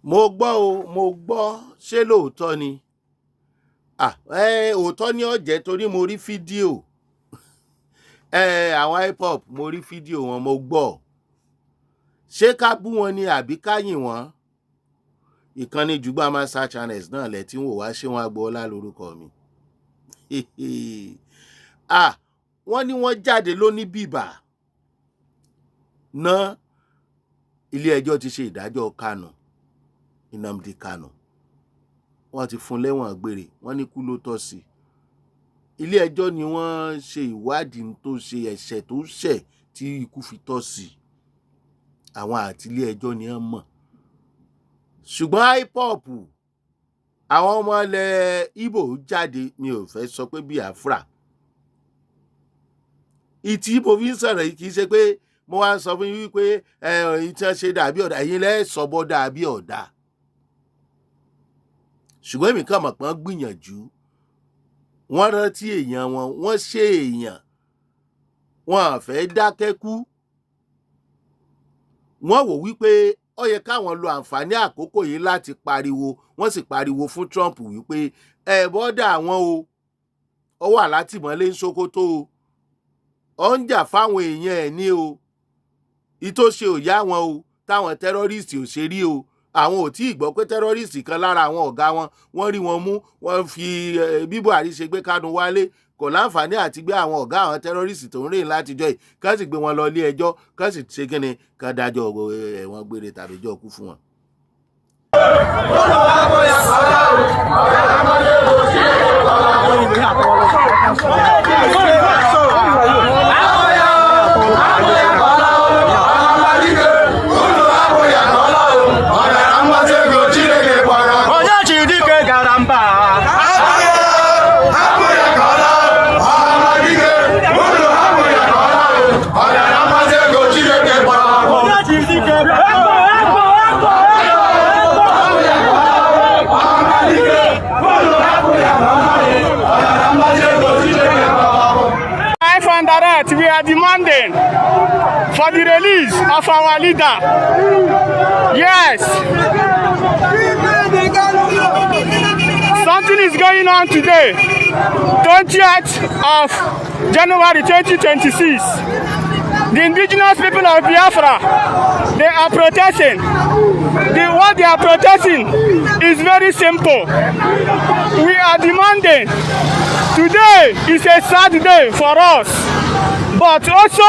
Mo gbọ́ o, mo gbọ́. Ṣé lóòótọ́ ni? Ah, ẹ òótọ́ ni ọ̀jẹ̀, torí mo rí fídíò ẹ àwọn IPOB, mo rí fídíò wọn, mo gbọ́. Ṣé ká bú wọn ni àbí ká yìn wọ́n? Ìkànnì Jùgbà Master Channels náà lẹ̀ tí ń wò wá. Ṣé wọn agboola lórúkọ mi. Ah, wọ́n ní wọ́n jáde lóní bìbà ná. Ilé ẹjọ́ ti ṣe ìdájọ́ Kanu, Nnamdi Kanu. Wọ́n ti fún lẹ́wọ̀n gbére, wọ́n ní kú ló tọ́ sí. Ilé ẹjọ́ ni wọ́n ṣe ìwádìí tó ṣe, ẹ̀ṣẹ̀ tó ṣẹ̀ tí ikú fi tọ́ sí. Àwọn àti ilé ẹjọ́ ni wọ́n mọ̀. Ṣùgbọ́n IPOB, àwọn ọmọ ilẹ̀ Ìgbò jáde. Mi ò fẹ́ sọ pé Biafra ìtì mo fi ń sọ̀rọ̀ yìí. Kì í ṣe pé mo wá ń sọ fún yín wípé ẹ ẹ̀yìn tí wọ́n ṣe dàbí ọ̀dà, ẹ̀yin lẹ́ sọ bọ́ dàbí ọ̀dà. Ṣùgbọ́n èmi kàn mọ̀ pé wọ́n gbìyànjú, wọ́n rántí èèyàn wọn, wọ́n ṣe èèyàn, wọn à fẹ́ dákẹ́ kú. Wọ́n wò wípé ó yẹ káwọn lo àǹfààní àkókò yìí láti pariwo. Wọ́n sì pariwo fún Trump wípé ẹ bọ́dà àwọn o, ó wà látìmọ́lé ní Sókótó o, ó ń jà fáwọn èèyàn ẹ̀ ní o, ìtò ṣe ò yá wọn o, táwọn terrorist ò ṣe rí o. Àwọn ò tí ì gbọ́ pé terrorist kan lára àwọn ọ̀gá wọn, wọ́n rí wọn mú. Wọ́n fi bí Buhari ṣe gbé Kanu wálé, kò láǹfààní àti gbé àwọn ọ̀gá àwọn terrorist tó ń rìn látijọ́ yìí, kán sì gbé wọn lọ ilé ẹjọ́, kán sì ṣe kíni, kán dájọ́ ẹ̀wọ̀n gbére tàbí jọ́ kú fún wọn. Onye ji dike gara mba. Onye ji dike. Egbo, egbo, egbo, egbo, Live and direct, we are demanding for the release of our leader. Yes. Something is going on today, 20th of January 2026. The Indigenous People of Biafra, they are protesting. What they are protesting is very simple. We are demanding. Today is a sad day for us, but also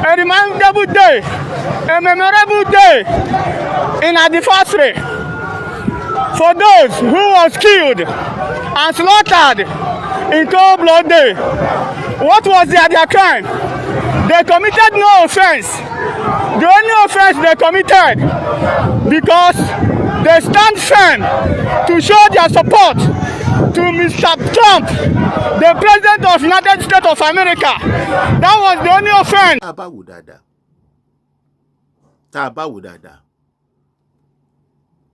a remarkable day, a memorable day in anniversary for those who was killed and slaughtered in cold blood day. What was their crime? They committed no offense. The only offense they committed, because they stand firm to show their support to Mr. Trump, the President of United States of America. That was the only offense. Tá a bá wò dáadáa, tá a bá wò dáadáa,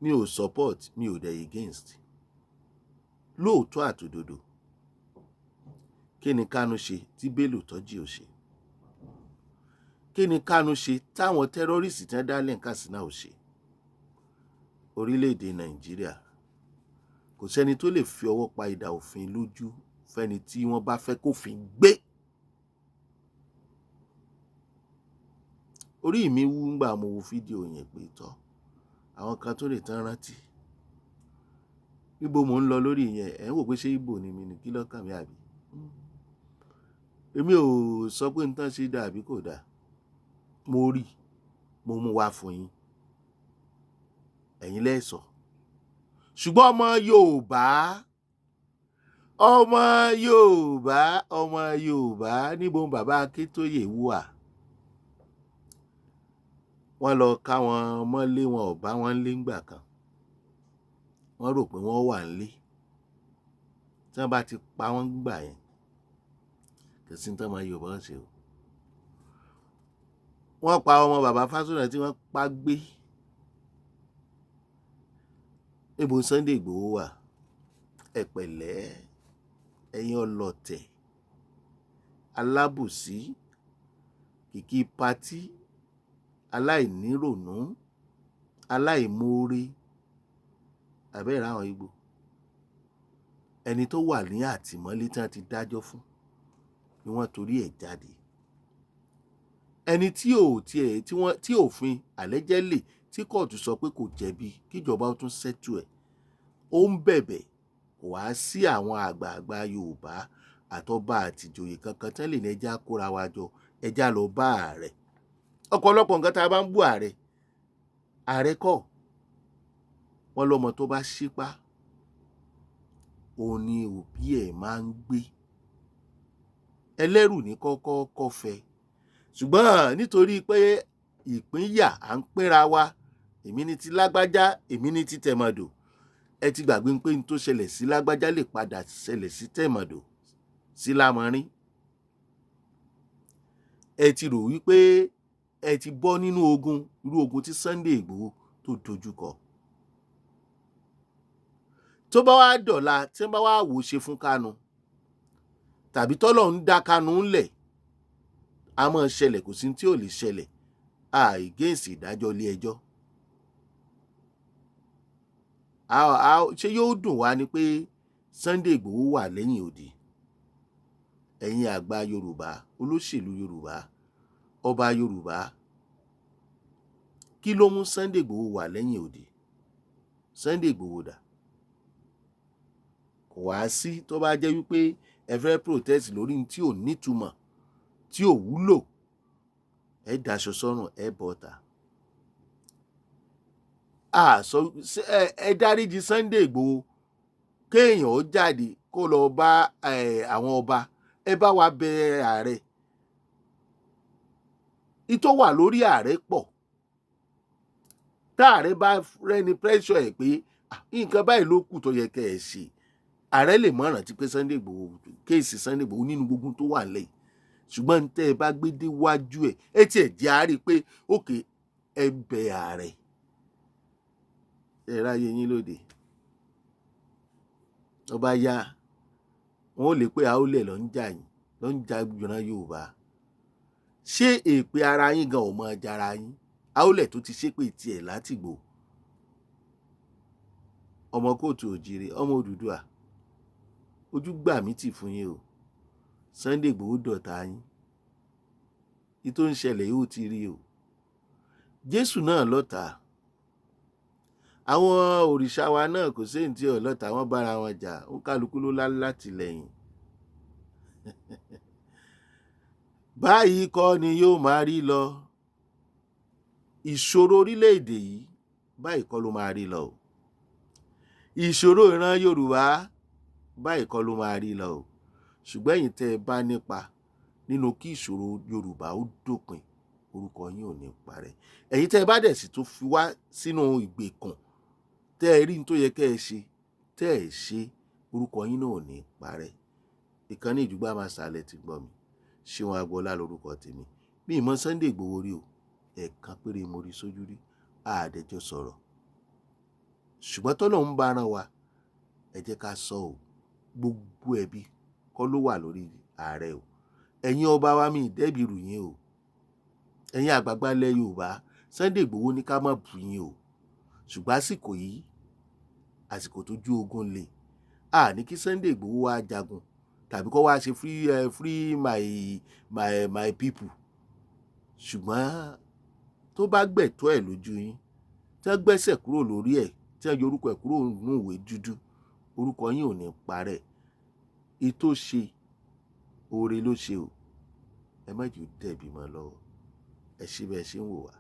mi ò support, mi ò dẹ̀ against. Lóòótọ́ àtòdodo, kí ni Kánú ṣe tí Bello Turji ò ṣe? Kí ni Kánú ṣe táwọn terrorist tí wọ́n dálẹ̀ ní Katsina ò ṣe? Orílẹ̀-èdè Nàìjíríà, kò sẹ́ni tó lè fi ọwọ́ pa idà òfin lójú fẹ́ni tí wọ́n bá fẹ́ kófin gbé. Orí mi wú ńgbà mo wo fídíò yẹn pé tọ́ àwọn kan tó lè tán rántí níbo mò ń lọ lórí ìyẹn. Ẹ̀ ń wò pé ṣé Ìgbò ni mi ní kí lọ́kàn mi, àbí èmi ò sọ pé nǹkan ṣe dáa àbí kò dáa. Mo rí, mo mú wá fún yín, ẹ̀yin lẹ́sọ̀. Ṣùgbọ́n ọmọ Yorùbá, ọmọ Yorùbá, ọmọ Yorùbá, níbo bàbá Akíntóyè wà? Wọ́n lọ ká wọn mọ́lé, wọn ò bá wọn lé ńgbà kan. Wọ́n rò pé wọ́n wà nílé. Tí wọ́n bá ti pa wọ́n gbà yẹn, kò sí ní tọ́mọ Yorùbá ṣe o. Wọ́n pa ọmọ bàbá Fásùnà tí wọ́n pa gbé. Níbo Sunday Ìgbòho wà? Ẹ pẹ̀lẹ́, ẹ̀yin ọlọ̀tẹ̀ alábòsí, kìkì patí, aláìníròònú, Aláìmoore àbẹ́rẹ́ àwọn Ìgbò, ẹni tó wà ní àtìmọ́lé tí wọ́n ti dájọ́ fún ni wọ́n torí ẹ̀ jáde, ẹni tí ò tiẹ̀ tí wọ́n tí òfin allegedly tí kóòtù sọ pé kò jẹ̀bi, kíjọba ó tún settle ẹ̀, ó ń bẹ̀bẹ̀. Kò wá sí àwọn àgbààgbà Yorùbá àtọba àtìjòyè kankan tán lè ní ẹjá kóra wa jọ, ẹjá lọ bá ààrẹ. Ọ̀pọ̀lọpọ̀ nǹkan tá a bá ń bú ààrẹ, ààrẹ kọ́ wọn lọ́mọ tó bá ṣípá òun ni òbí ẹ̀ máa ń gbé ẹlẹ́rù ní kọ́kọ́ kọ́fẹ́. Ṣùgbọ́n nítorí pé ìpínyà, à ń pínra wa, èmi ní ti lágbájá, èmi ní ti tẹ̀mọ̀dò, ẹ ti gbàgbé pé n tó ṣẹlẹ̀ sí lágbájá lè padà ṣẹlẹ̀ sí tẹ̀mọ̀dò, sí lámọrín. Ẹ ti rò wípé ẹ ti bọ́ nínú ogun, irú ogun tí Sunday Ìgbòho tó dojú kọ. Tó bá wá dọ̀la, tí wọ́n bá wá wò ó ṣe fún Kánú, tàbí tọ́lọ̀ ń dá Kánú ńlẹ̀, a máa ṣẹlẹ̀, kò sí tí ò lè ṣẹlẹ̀. Against ìdájọ́ ilé ẹjọ́, ṣé yóò dùn wá ni pé Sunday Ìgbòho wà lẹ́yìn odi? Ẹ̀yin àgbà Yorùbá, olóṣèlú Yorùbá, ọba Yorùbá, kí ló mú Sunday Ìgbòho wà lẹ́yìn odi? Sunday Ìgbòho dà? Kò wá sí. Tó bá jẹ́ wípé ẹ fẹ́ protest lórí tí ò nítumọ̀, tí ò wúlò, ẹ daṣọ sọ́rùn, ẹ bọ́ta. A sọ ẹ dáríjì Sunday Ìgbòho, kéèyàn ó jáde kó lọ bá àwọn ọba, ẹ bá wa bẹ ààrẹ. Ìtọ́ wà lórí ààrẹ pọ̀. Tá ààrẹ bá rẹ́ni pressure ẹ̀ pé nǹkan báyìí ló kù tó yẹ kẹ́ ẹ ṣe, ààrẹ lè mọ̀ rántí pé Sunday Igboho, case Sunday Igboho nínú gbogbo tó wà lẹ́yìn. Ṣùgbọ́n tẹ́ ẹ bá gbé déwájú ẹ̀, ẹ tiẹ̀ jẹ́ àárí pé òkè ẹ bẹ ààrẹ, ẹ ráyè yín lóde. Tó bá yá, wọn ò lè pé àólẹ̀ ló ń jà yín, ló ń jà ìran Yorùbá. Ṣé èpè ara yín gan ò mọ jara yín? Àólẹ̀ tó ti ṣépè tiẹ̀ látìgbò, ọmọ kóòtù òjìrè, ọmọ Odùduwà, ojú gbà mí tì fún yín o. Sunday Igboho dọ̀tá yín. Ní tó ń ṣẹlẹ̀ yóò ti rí o. Jésù náà lọ́tàá, àwọn òrìṣà wa náà kò sí ní tí ò lọ́tàá, wọ́n bára wọn jà, ó kálukú ló lá látìlẹ́yìn. Báyìí kọ́ ni yóò máa rí lọ. Ìṣòro orílẹ̀-èdè yìí, báyìí kọ́ ló máa rí lọ o. Ìṣòro ìran Yorùbá, báyìí kọ́ ló máa rí lọ o. Ṣùgbọ́n ẹ̀yin tẹ́ ẹ bá nípa nínú kí ìṣòro Yorùbá ó dópin, orúkọ yín ò ní parẹ́. Ẹ̀yin tẹ́ ẹ bá dẹ̀ sì tún fi wá sínú ìgbèkùn, tẹ́ ẹ rí ní tó yẹ kẹ́ ẹ ṣe, tẹ́ ẹ ṣe, orúkọ yín náà ò ní parẹ́. Ìkànnì Ìjùgbà máa ṣàlẹ̀ ti gbọ́ mi. Ṣéun Agboola lórúkọ tèmi. Mi ì mọ Sunday Igboho rí o. Ẹ̀ẹ̀kan péré mo rí sójú rí, àdẹjọ́ sọ̀rọ̀. Ṣùgbọ́n tọ́lọ́run bá rán wa, ẹ jẹ́ ká sọ ò, gbogbo ẹ̀bi kọ́ ló wà lórí ààrẹ o. Ẹ̀yin ọba wa, mi ìdẹ́bi rù yín o. Ẹ̀yin àgbààgbà ilẹ̀ Yorùbá, Sunday Igboho ní ká má bù yín o. Ṣùgbọ́n àsìkò yìí, àsìkò tó ju ogun le, a ní kí Sunday Igboho wá jagun tàbí kó wá ṣe free my people. Ṣùgbọ́n tó bá gbẹ̀tọ́ ẹ̀ lójú yín, tí wọ́n gbẹ́sẹ̀ kúrò lórí ẹ̀, tí wọ́n yọ orúkọ ẹ̀ kúrò nínú ìwé dúdú, orúkọ yín ò ní parẹ́. Ètò ṣe oore ló ṣe o. Ẹ má jù dẹ̀bi mọ́ lọ́wọ́. Ẹ ṣé bẹ́ẹ̀ ṣe ń wò wá.